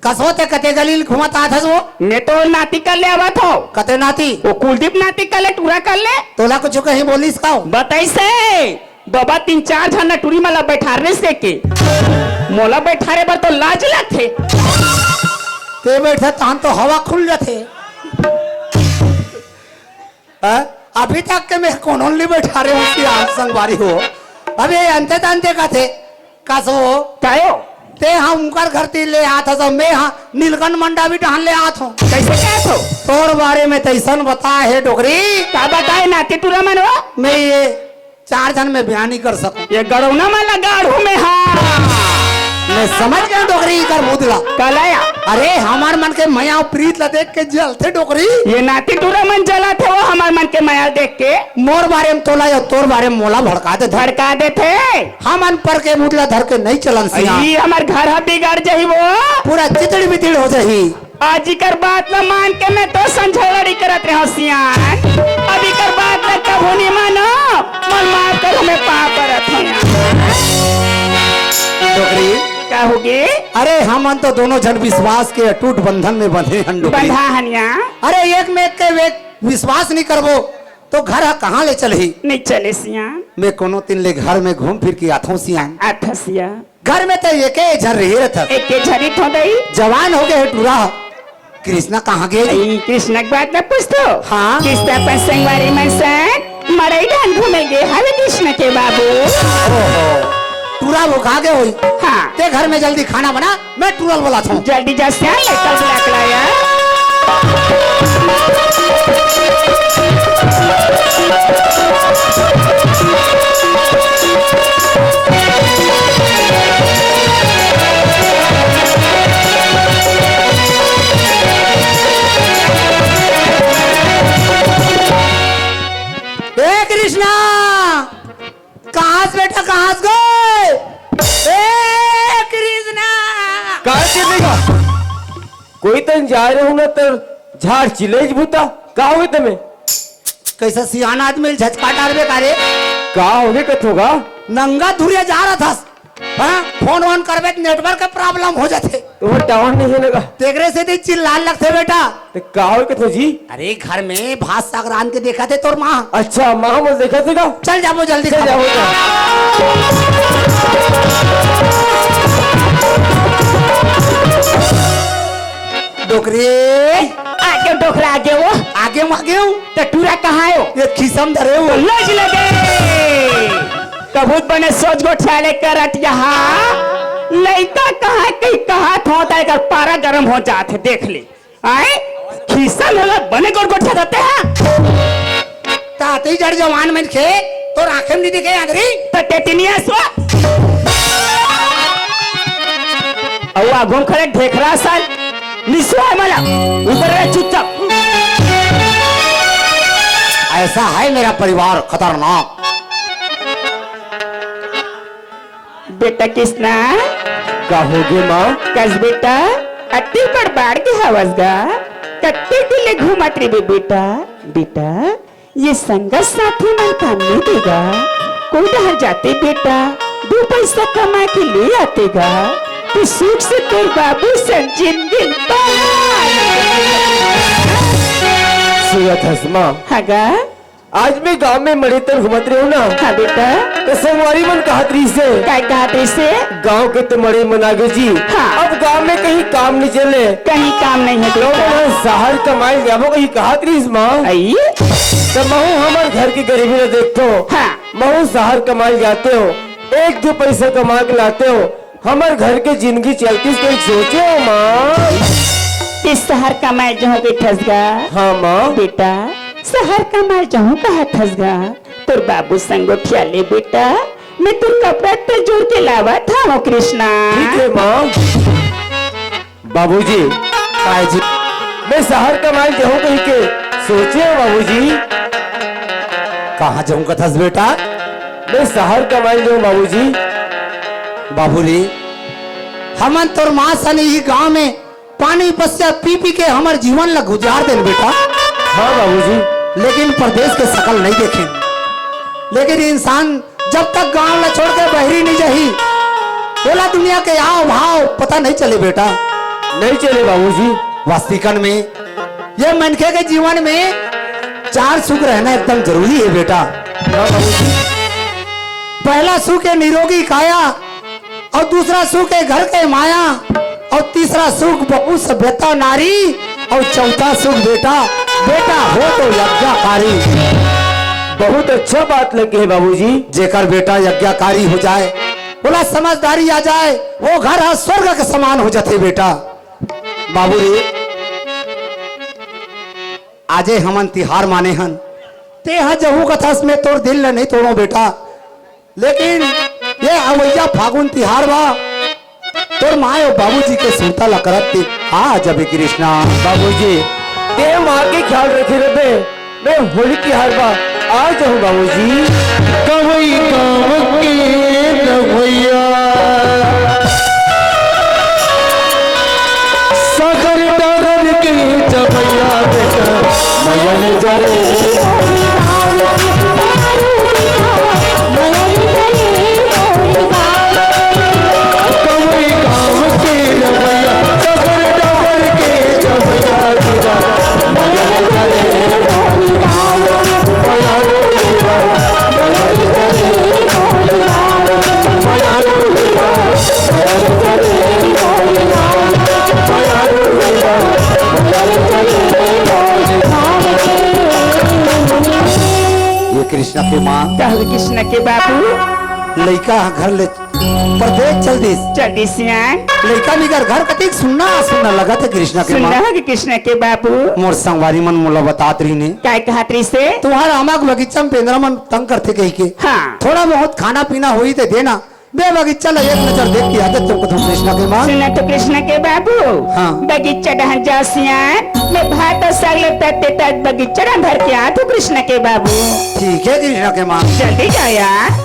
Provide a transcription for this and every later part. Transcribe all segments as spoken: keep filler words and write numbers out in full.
कसो ते कते गली घूमत आथस वो? मैं तो नाती कर ले आवत हो। कते नाती? वो कुलदीप नाती कर ले, टूरा कर ले। तोला कुछ कहीं बोलिस का? बताइसे, बाबा तीन चार झन टूरी मला बैठारने से के। मोला बैठारे बर तो लाज लगथे। ते बैठे तहन तो हवा खुल जाथे। हाँ? अभी तक के मैं कोनो नहीं बैठारे हूँ कि आप संगवारी हो। अबे अंते तंते का थे, कसो? कायो? ते हम उनकर घर ती ले आत हस, मैं हा नीलकंठ मंडावी डहान ले आत हूँ। कैसे कहत हो? तोर बारे में तैसन बता हे डोकरी। का बताए नाती टूरा मन हो? मैं ये चार झन में बयान नहीं कर सकूं। ये गड़ौना मन ला गाड़ू में हा। मैं समझ गया डोकरी कर मुदला। कलाया। अरे हमार मन के मया प्रीत ला देख के जलथे डोकरी। ये नाती टूरा मन जलथे वो हमार मन के मया देख के। मोर बारे में तोला या तोर बारे में मोला भड़का देथे। भड़का देथे। हमन पर के मुदला धर के नहीं चलन सिया। ये हमार घर हा बिगड़ जाही वो। पूरा चितड़ी बितड़ी हो जाही। आज इकर बात ल मान के मैं तो संझगड़ी करत रहे सियान। अब इकर बात ल कभू नहीं मानो, मन माफ करो, मैं पाप करत हूँ। डोकरी। का होगे? अरे हमन तो दोनों झन विश्वास के अटूट बंधन में बंधे हन डोकरी। बंधा हनिया। अरे एक में एक के एक विश्वास नहीं करबो तो घर ह कहाँ ले चलही? नहीं चले सियान। मैं कोनो दिन ले घर में घूम फिर के आथों सियान। आथा सिया। घर में तो एके झन रही रहत। एके झन ही तो दई। जवान हो गए हे टूरा। कृष्णा कहाँ गए? ई कृष्णा के बात न पूछ तो। हाँ। कृष्णा अपन संगवारी मन संग मड़ई डहान घूमे गे हवे कृष्णा के बाबू। ओहो। टूरा वो कहाँ गए होई? हाँ। ते घर में जल्दी खाना बना, मैं टूरा ल बोलाथों। जल्दी जा सियान, लड़का बुला के लाया। ए कृष्णा, कहाँ से बेटा, कहाँ से गए? ए कृष्णा। कहाँ से नहीं गा? कोई तन जा रहे हो ना, तर झाड़ चिल्ले भूता। का हुए तमे? कैसा सियान आदमी ल झचका डारबे का रे? का होगे कथोगा? नंगा धुरिया जा रहा था। हाँ, फोन वोन करबे त network के problem हो जाथे। तो वो tower नहीं है ना का? तेकरे से तो चिल्लान लगथे बेटा। तो का होगे कथो जी? अरे घर में भात साग रांध के देखत हे तोर माँ। अच्छा, माँ मोर देखत हे का? चल जाबो जल्दी चल खाबो। जाबो जा। डोकरी। आगे डोकरा आगे वो। आगे में आगे हूँ। तो टूरा कहाँ हो? ये खीसम धरे हो। तो लज लगे। कबूत बने सोच गोठियाले करत यहाँ। लइका कहाँ कहीं कहाँ थोता एकर पारा गरम हो जात हे, देख ले। आए? खीसम होला बने गोठ गोठिया देते हैं। ताते ही जड़ जवान मन खे, तोर आँखें में नहीं दिखे आंदरी? त टेटिनिया सो। अउ आगू म खड़े ढेखरा साल, निसवा है मला, उधर रहे चुपचाप। ऐसा है मेरा परिवार खतरनाक। बेटा कृष्णा। का होगे माँ? कस बेटा, अति बड़ बाढ़ के हवस गा, कत्ते दिन ले घूमत रहिबे बेटा? बेटा, ये संगत साथी मन काम नहीं देगा। कोई डहर जाते बेटा, दो पैसा कमा के ले आते गा, तो सुख से तोर बाबू संग जिंदगी बिता। सुरत हसमा। हाँ गा। आज मैं गांव में मड़ई तर घूमत रहे हूँ ना। हाँ बेटा। तो संगवारी मन कहत रहिसे। काय कहत रहिसे? गांव के तो मड़ई मन आगे जी। हाँ। अब गांव में कहीं काम नहीं चले। कहीं काम नहीं है तो बेटा। मैं शहर कमाई जाबो कहीं कहत रहिस माँ। आई? तो महू हमर घर की गरीबी ला देखथो। हाँ। महू शहर कमाई जाते हो। एक दो पैसा कमा के लाते हो। हमर घर के जिंदगी चलतीस कहीं सोचे हो माँ? कि शहर कमाए जाहूं कहिथस गा? हाँ माँ। बेटा, शहर कमाए जाहूं कहथस गा? तोर बाबू संग गोठिया ले बेटा, मैं तोर कपड़ा त जोर के लावत हूँ कृष्णा। ठीक है माँ। बाबूजी। काय जी? मैं शहर कमाए जाहूं कहिके सोचे हो बाबूजी। कहाँ जाहूं कथस बेटा? मैं शहर कमाए जाहूं बाबूजी। बाबू रे, हमन तोर माँ सन इही गांव में पानी बसिया पी पी के हमर जीवन ला गुजार देन बेटा। हाँ बाबूजी। लेकिन परदेस के सकल नहीं देखेन। लेकिन इंसान जब तक गांव ला छोड़ के बहरी नहीं जाही, ओला दुनिया के आव भाव पता नहीं चले बेटा। नहीं चले बाबूजी। वास्तविकन में ये मनखे के जीवन में चार सुख रहना एकदम जरूरी है बेटा। हाँ बाबूजी। पहला सुख है निरोगी काया, और दूसरा सुख है घर के माया, और तीसरा सुख बहु सभ्यता नारी, और चौथा सुख बेटा, बेटा हो तो यज्ञाकारी। बहुत अच्छा बात लगे है बाबूजी। जेकर बेटा यज्ञाकारी हो जाए, बोला समझदारी आ जाए, वो घर ह स्वर्ग के समान हो जाथे बेटा। बाबू रे, आजे हमन तिहार माने हन, तेहा जहू कथस में तोर दिल ल नहीं तोड़ो बेटा, लेकिन ये अवैया फागुन तिहार बा, तोर माय और बाबूजी के सुरता ल करत ते आ जबे कृष्णा। बाबूजी, ते माँ के ख्याल रखे रहे, मैं होली तिहार बा आ जाऊँ बाबूजी। कवई गाँव के नवैया, सगर डगर के जबैया बेटा, मयल जरे। कवई गाँव के जबैया, सगर डगर के जबैया बेटा, मयल जरे। ये कृष्णा के माँ। कहो कृष्णा के बाबू। लइका ह घर ले परदेस चल दिस। चल दिस सियान। लइका निकर घर कतिक सुन्ना सुन्ना लगत हे कृष्णा के माँ। सुन्ना हो गे कृष्णा के बाबू। मोर संगवारी मन मोला बतात रहिन हे। काय कहत रहिस हे? तुम्हार आमा के बगीचा में बेंदरा मन तंग करथे कहिके। हाँ। थोड़ा बहुत खाना पीना होही ते देना। बे बगीचा ला एक नजर देख के आ जाते तुमको तुम कृष्णा के माँ। सुना तो कृष्णा के बाबू। हाँ। बगीचा डहर जा सियान, मैं भात और साग लेता तेता बगीचा डहर धर के आ तू कृष्णा के बाबू। ठीक है कृष्णा के माँ। जल्दी जा यार।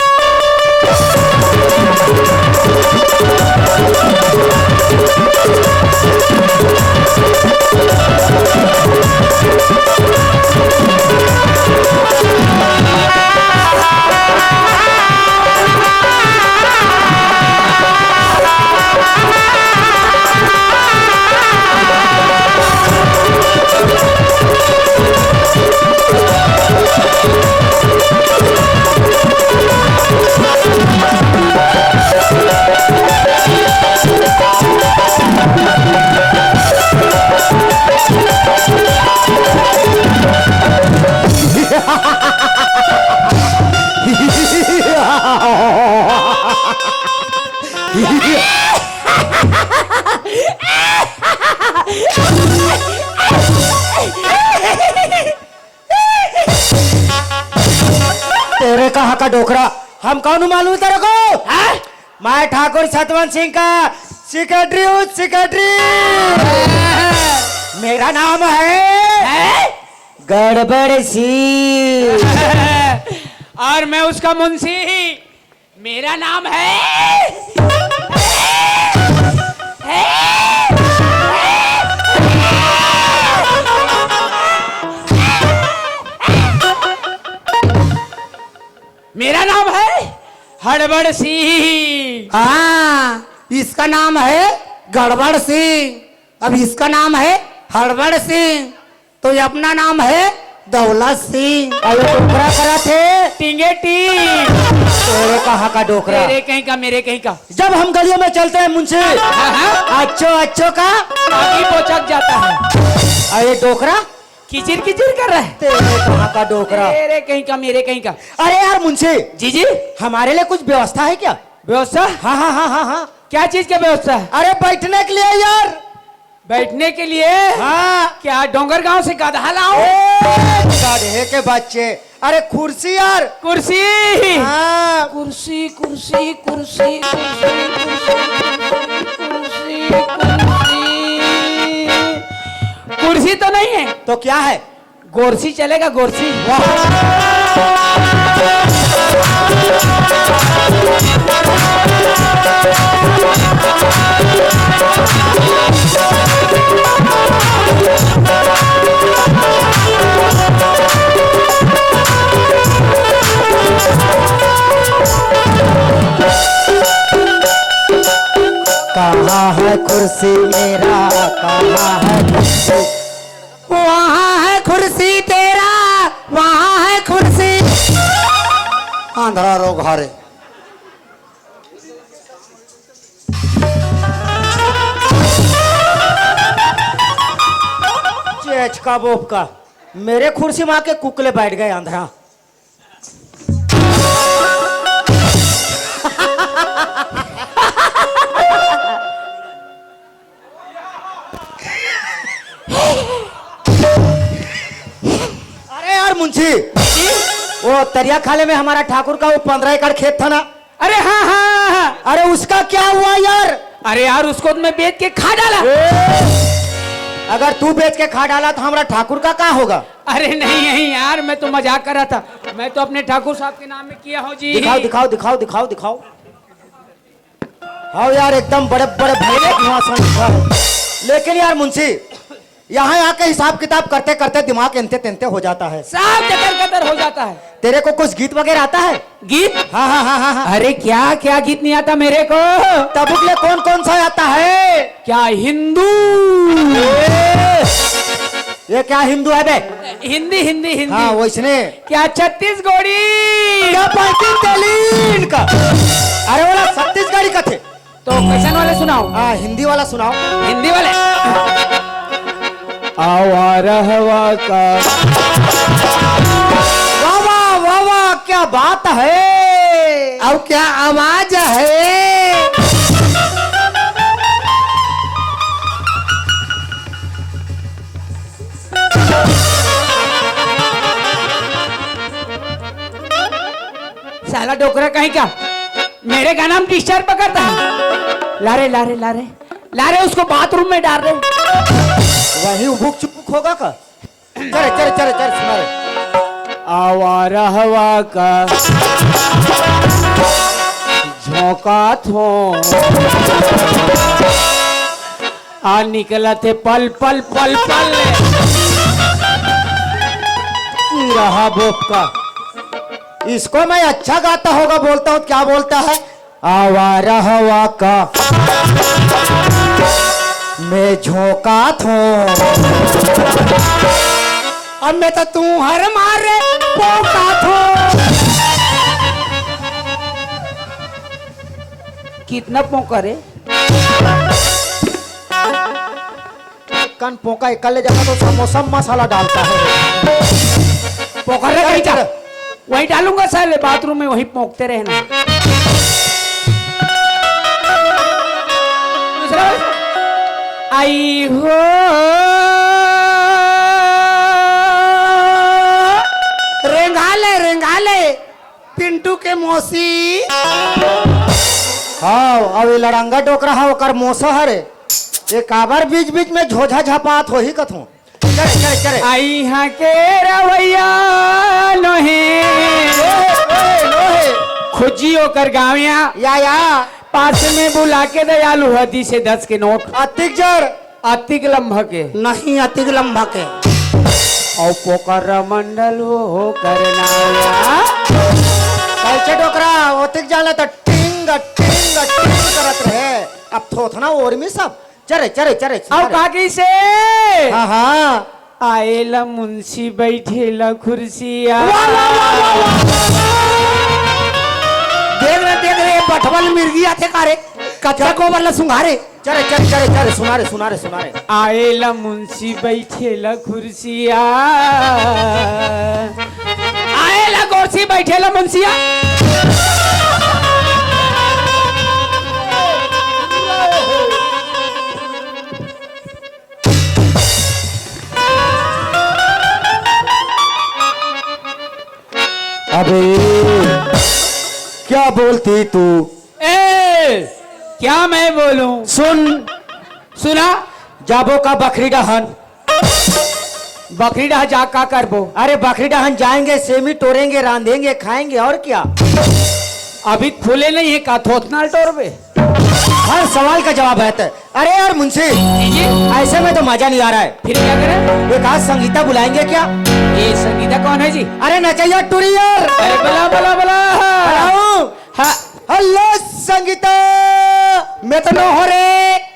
तेरे कहाँ का डोकरा? हम कौन हूँ मालूम तेरे को? हाँ? मैं ठाकुर सतवंत सिंह का सेक्रेटरी हूँ, सेक्रेटरी। मेरा नाम है, है? गड़बड़ सिंह। और मैं उसका मुंशी। मेरा नाम है, मेरा नाम है हड़बड़ सिंह। हाँ, इसका नाम है गड़बड़ सिंह। अब इसका नाम है हड़बड़ सिंह, तो ये अपना नाम है दौलत सिंह। अरे डोकरा करा थे। टिंगे टिंग। तेरे कहाँ का डोकरा? मेरे कहीं का, मेरे कहीं का। जब हम गलियों में चलते हैं मुंशी, हाँ, हाँ। अच्छो, अच्छो का। आगे पोचक जाता है। अरे डोकरा। किचिर किचिर कर रहा है। तेरे कहाँ का डोकरा? तेरे कहीं का, मेरे कहीं का। अरे यार मुंशी। जी, जी। हमारे लिए कुछ व्यवस्था है क्या? व्यवस्था? हाँ, हाँ, हाँ, हाँ, हाँ। क्या चीज का व्यवस्था है? अरे बैठने के लिए यार। बैठने के लिए? हाँ। क्या डोंगरगांव से गधा लाऊं? ए, गधे के बच्चे। अरे कुर्सी यार। कुर्सी। हाँ। कुर्सी, कुर्सी, कुर्सी, कुर्सी, कुर्सी, कुर्सी, कुर्सी, कुर्सी। कुर्सी तो नहीं है। तो क्या है? गोरसी चलेगा, गोरसी। वाह। कहाँ कहाँ है कुर्सी मेरा, कहाँ है कुर्सी? वहाँ है कुर्सी तेरा, वहाँ है कुर्सी। आंधरा रोग हरे। चेचका बोपका, मेरे कुर्सी में आके कुकले बैठ गए आंधरा। अरे यार मुंशी, वो तरिया खाले में हमारा ठाकुर का वो पंद्रह एकड़ खेत था ना। अरे हाँ, हाँ, हाँ, हाँ। अरे उसका क्या हुआ यार? अरे यार, उसको तो मैं बेच के खा डाला। ए, अगर तू बेच के खा डाला तो हमारा ठाकुर का क्या होगा? अरे नहीं, नहीं यार, मैं तो मजाक कर रहा था। मैं तो अपने ठाकुर साहब के नाम में किया हूँ जी। दिखाओ, दिखाओ, दिखाओ, दिखाओ, दिखाओ। हाँ यार, एकदम बड़े बड़े भाई का सिंहासन उठा है। लेकिन यार मुंशी, यहाँ आके हिसाब किताब करते करते दिमाग एंते तेंते हो जाता है। सब जतर कतर हो जाता है। तेरे को कुछ गीत वगैरह आता है? गीत? हाँ, हाँ, हाँ, हाँ, हाँ। अरे क्या क्या गीत नहीं आता मेरे को। तबुक ले कौन कौन सा आता है? क्या हिंदू? ए, ये क्या हिंदू है बे? हिंदी, हिंदी, हिंदी। हाँ, वैसने। क्या छत्तीसगढ़ी? क्या पंकिन तेलीन का? अरे वाला छत्तीसगढ़ी का थे। तो कैसन वाले सुनाओ? हाँ, हिंदी वाला सुनाओ। हिंदी वाले। आवा रहवा का। वाह, वाह, वाह, वाह, क्या बात है। और क्या आवाज है। साला डोकरा कहीं का, मेरे गाना में डिस्टर्ब करता है। लारे, लारे, लारे, लारे, उसको बाथरूम में डाल रहे। वही उबुक चुबुक होगा का? चले, चले, चले, चले, सुना रे। आवा रहवा का झोंका थो। आ निकलत हे पल पल पल पल। रहा बोपका। इसको मैं अच्छा गाता होगा बोलता हूँ, क्या बोलता है? आवा रहवा का मैं झोंका थो। अब मैं तो तू हर मारे पोका थो। कितना पोका रे? कन पोका इकल्ले जाता तो समोसा में मसाला डालता है। पोका रे, चल, कहीं जा। चल। वहीं डालूंगा साले, बाथरूम में वहीं पोंकते रहना। दूसरा, आई हो। रेंगा ले, रेंगा ले। पिंटू के मौसी। हाँ, अब ये लड़ंगा डोकरा है, ओकर मौसा हरे। ये काबर बीच-बीच में झोझा झपात होही कथूं। चले, चले, चले। आई हाँ के रवैया नोहे। ए, ए, नोहे। खुजी ओकर गाँव या। या, या। पास में बुला के दयालु हदी से दस के नोट। अतिक जड़। अतिक लंबा के। नहीं, अतिक लंबा के। औ पोकर मंडल हो करनाया। कैसे डोकरा, ओतिक जाने तो टिंग, टिंग, टिंग करत रहे। अब थोथना और में सब। चरे, चरे, चरे, औ चरे। का कइसे? हाँ, हाँ। आएला मुंशी बैठेला कुर्सिया। वाह, वाह, वाह, वाह, वाह। देख रे, देख रे, बठवल मिर्गी आथे का रे? कच्चा गोबर ला सुंघारे। चरे, चरे, चरे, चरे, सुना रे, सुना रे, सुना रे। आएला मुंशी बैठेला कुर्सिया। आएला कुर्सी बैठेला मुंशिया। अबे, क्या बोलती तू? ए, क्या मैं बोलूं? सुन। सुना? जाबो का बखरी डहन? बखरी डहन जा का करबो? अरे, बखरी डहन जाएंगे, सेमी टोरेंगे, रांधेंगे, खाएंगे, और क्या? अभी फूले नहीं है का, थोथना ल टोरबे? हर सवाल का जवाब है तो। अरे यार मुंशी, जी, जी। ऐसे में तो मजा नहीं आ रहा है। फिर क्या करें? एक आध संगीता बुलाएंगे क्या? ये संगीता कौन है जी? अरे नचैया टुरी यार। अरे बला, बला, बला। बुलाऊं? हाँ। हेलो संगीता। मैं तो नो हो रे।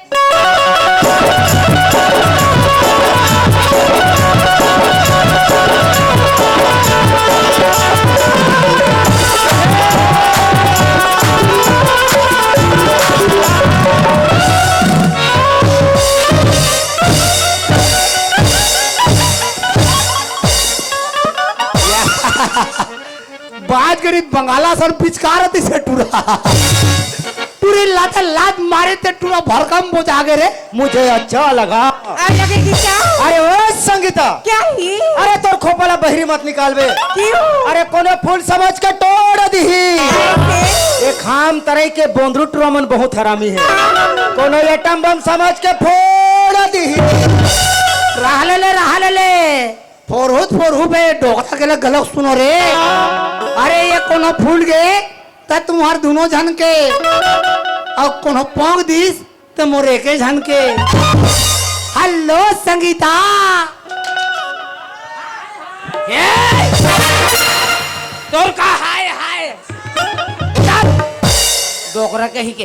बाज गरी बंगाला सन पिचकार दिसे टूरा। टूरी लाते लात मारे ते टूरा भरकम बोजा गे रे। मुझे अच्छा लगा। अरे लगे कि क्या? अरे ओ संगीता। क्या ही? अरे तोर खोपला बहिरी मत निकालबे। क्यों? अरे कोनो फूल समझ के टोड़ दिही। कैसे? ये खाम तरई के बोंदरू टूरा मन बहुत हरामी हे। कोनो एटम बम समझ के फोड़ दिही। रहले ले, रहले ले। फोरहू त फोरहू बे, डोकरा के ले गलत सुनो रे। अरे ये कोनो फूल गे त तुम्हार दुनो झन के, अउ कोनो पोंक दिस त मोर एके झन के। हेलो संगीता। ए! तोर का हाय हाय? चल। डोकरा कही के।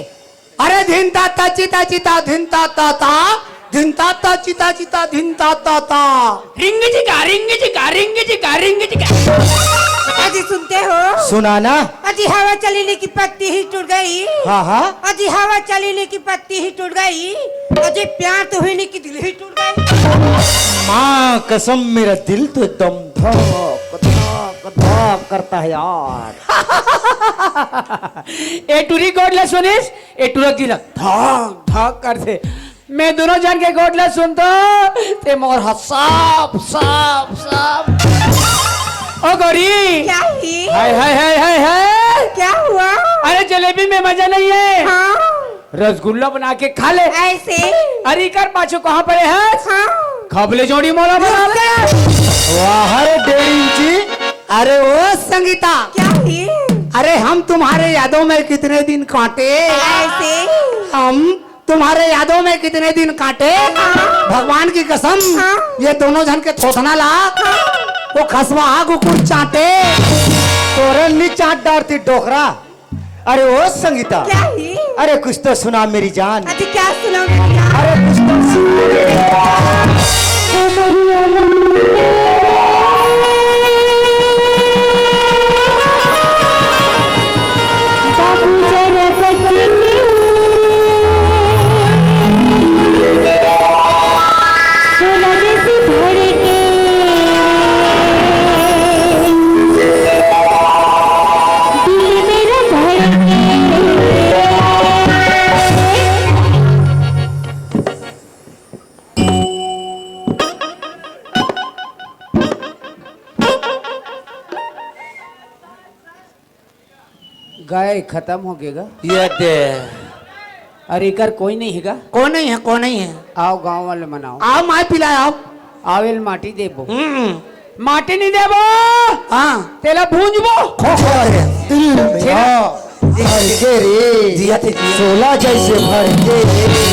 अरे धिन ता ता चिता चिता धिन ता ता ता, धिन ता ता चिता चिता धिन ता ता ता। रिंग चिका, रिंग चिका, रिंग चिका, रिंग चिका। अजी सुनते हो? सुनाना। अजी हवा चली नी कि पत्ती ही टूट गई। हाँ, हाँ। अजी हवा चली नी कि पत्ती ही टूट गई। अजी प्यार तो हुई नी कि दिल ही टूट गई। माँ कसम, मेरा दिल तो एकदम धक धक धक करता है यार। ए टूरी गोठ ला सुनिस, ए टूरा दिल ला धक धक करथे। मैं दुनो झन के गोठ ला सुनथों, ते मोर ह साफ साफ साफ। ओ गौरी। क्या ही? हाय हाय हाय हाय हाय। क्या हुआ? अरे जलेबी में मजा नहीं है। हाँ। रसगुल्ला बना के खा ले। ऐसे? अरे इकर पाछू कहाँ पड़े हस? हाँ। खबले जोड़ी मोला बना ले। वाह रे डेढ़ इंची। अरे ओ संगीता। क्या ही? अरे हम तुम्हारे यादों में कितने दिन काटे। ऐसे? हम तुम्हारे यादों में कितने दिन काटे। हाँ। भगवान की कसम, हाँ। ये दोनों झन के थोथना ला, हाँ। वो खसवा कुकुर चाटे। तोरे नी चाट डारती डोकरा। अरे ओ संगीता। क्या ही? अरे कुछ तो सुना मेरी जान। अच्छा क्या सुनाऊं मेरी जान? अरे कुछ तो सुना। गाय खतम हो गे गा। ये दे। अरे इकर कोई नहीं हे गा? कोई नहीं हे, कोई नहीं हे। आओ गांव वाले मन आओ। आओ माय पिलाय आओ। आओ एला माटी देबो। हम्म। माटी नहीं देबो। हाँ। तेला भूंजबो। खोखो रे। तिल में। हाँ। भर के रे। जिया थे जिया। सोला जैसे भर के रे।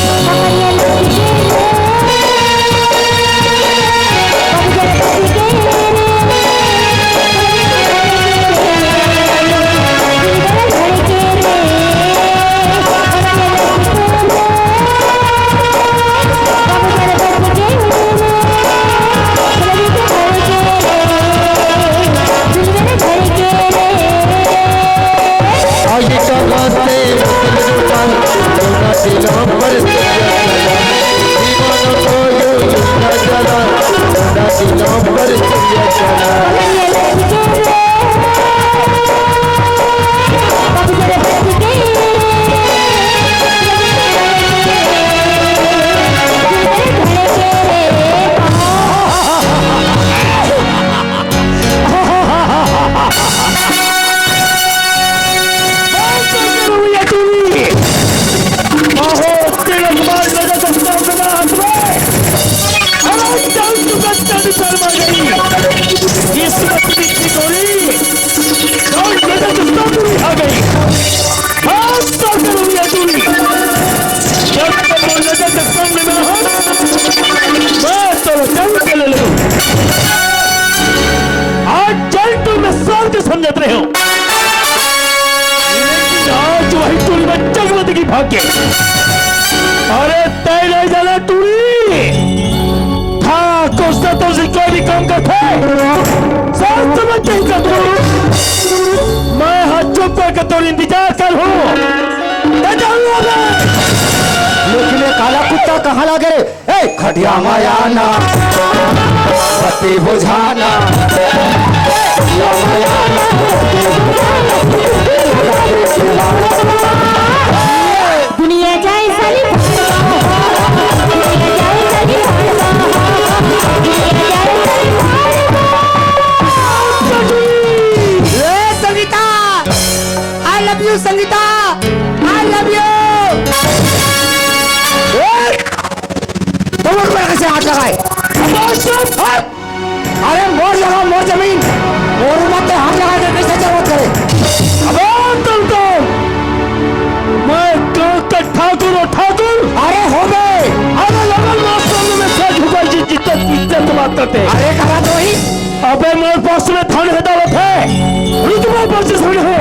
आज जल तुम में शांत समझत रहे हो, लेकिन आज वही तुम में जगमग की भाग्य। अरे तैं नहीं जाने टूरी, ठाकुर से तो कोई भी काम करथे, सब समझ नहीं कर तू। मैं हाथ चुप करके तोर इंतजार कर हूँ। लेकिन ये काला कुत्ता कहाँ लागे रे? ए, खटिया माया ना, पत्ती बुझाना। दुनिया जाए साली, दुनिया जाए साली, दुनिया जाए साली। ए, Sangeeta, I love you, Sangeeta, I love you। ए, तुम लोग मेरे से हाथ लगाए। अब चुप, हट। अरे मोर जगह, मोर जमीन, मोर ऊपर ते हाथ लगा के कैसे जरूरत करे? अबे तुम तो, मैं गांव का ठाकुर हूँ, ठाकुर। अरे हो बे। अरे लगन मास्टर में से झुकाई जी, जितना इज्जत बात करते। अरे करा तो ही। अबे मोर पास में धन है, दौलत है, रुतबा पोजीशन है,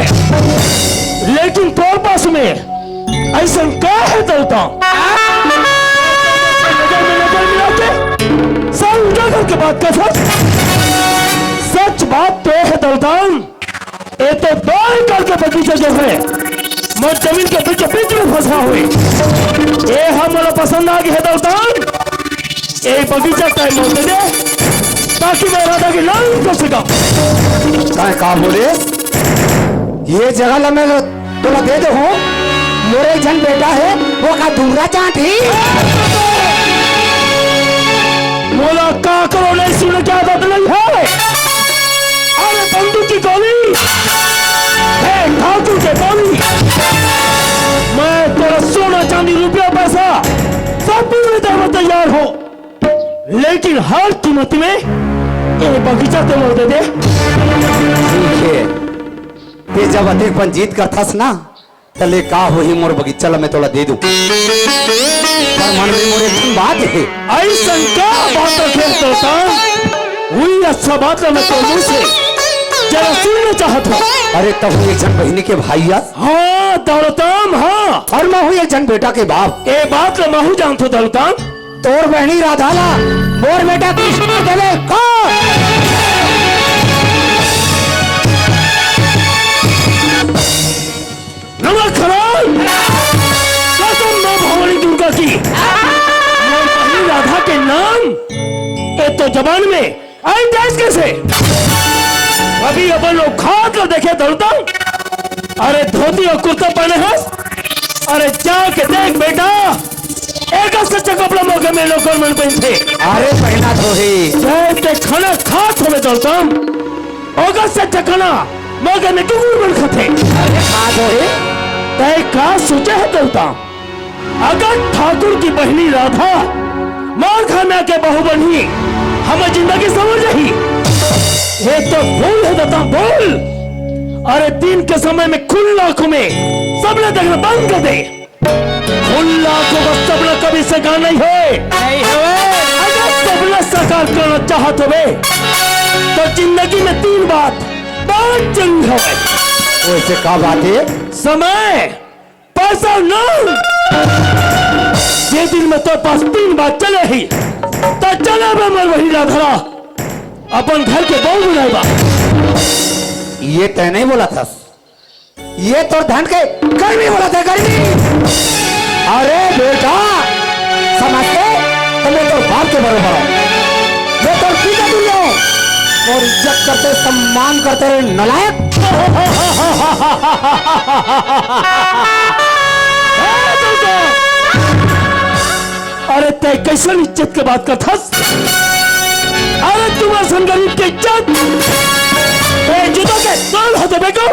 लेकिन तोर पास में अइसन का है दौलता? नजर में नजर मिला के सर उजागर के बात कर सच। सच बात तो है दौलता, ये तो दो एकड़ के बगीचा जो है, मोर जमीन के बीचों बीच में फंसा हुए। ये हम मोला पसंद आ गया है दौलता। ए बगीचा तय मोर दे दे, ताकि मैं राधा की लाल कर सका। तय का बोले? ये जगह ला मैं तोला दे दे हूँ। मोरे एक झन बेटा है, वो का डूंगरा चांट ही। मोला का करो नहीं सुने की आदत नहीं है। अरे बंदूक की गोली, हे ठाकुर के गोली, मैं तोरा सोना चांदी रुपया पैसा सब पूरे देवे तैयार हो। लेकिन हर कीमत में ये बगीचा तो मोर दे दे। ठीक है, ते जब अतेक पन जिद करथस ना, तले का होही, मोर बगीचा ला मैं तोला दे दूं। पर मन में मोर एक ठन बात है। अइसन का बात रखे तोता? वही अच्छा बात ला मैं तोर मुंह से जरा सुनना चाहत हूँ। अरे तब एक झन बहिनी के भाई अस। हाँ, दौलतराम, हाँ। और मैं हूँ एक झन बेटा के बाप। ए बात ला महू जानथो दौलतराम। तोर बहिनी राधा ला मोर बेटा कृष्ण देवे का। नमक हराम! कसम माँ भवानी दुर्गा की, मोर बहिनी राधा के नाम ए तो जबान में आई जाइस कैसे? अभी अपन लोग खात ला देखे दौलता। अरे धोती और कुर्ता पहने हस। अरे जाके देख बेटा, एक से अच्छा कपड़ा मोर घर में नौकर मन पहनथे। अरे पहना तो ही। जय ते खाना खात होवे दौलता। ओकर से चकना मगर में टुकुर बन खथे। अरे का तो है? तय का सोचे है दौलता? अगर ठाकुर की बहिनी राधा मोर घर में आके बहू बनही, हमर जिंदगी संवर जाही। ये तो भूल है दौलता, भूल। अरे दिन के समय में खुला आंखों में सबने देखना बंद कर दे। खुला आंखों का सपना कभी साकार नहीं होए। नहीं होए। अगर सपना साकार करना चाहत होवे, तो जिंदगी में तीन बात बहुत जरूरी हवे। वैसे का बात है? समय, पैसा, नाम। जे दिन में तोर पास तीन बात चले ही, तो चले बे मोर बहिनी राधा ला अपन घर के बहू बनाए बर। ये तय नहीं बोला था। ये तोर धन के गर्मी बोला था, गर्मी। अरे बेटा, समझते? तो मैं तोर बाप के बरोबर हूँ, मैं तोर पिता तुल्य हूँ। और इज्जत करते, सम्मान करते रे नालायक। अरे तय कैसन इज्जत के बात करथस? अरे तुम्हार सन गरीब के इज्जत, ए, जूता के तोल हो देबे को।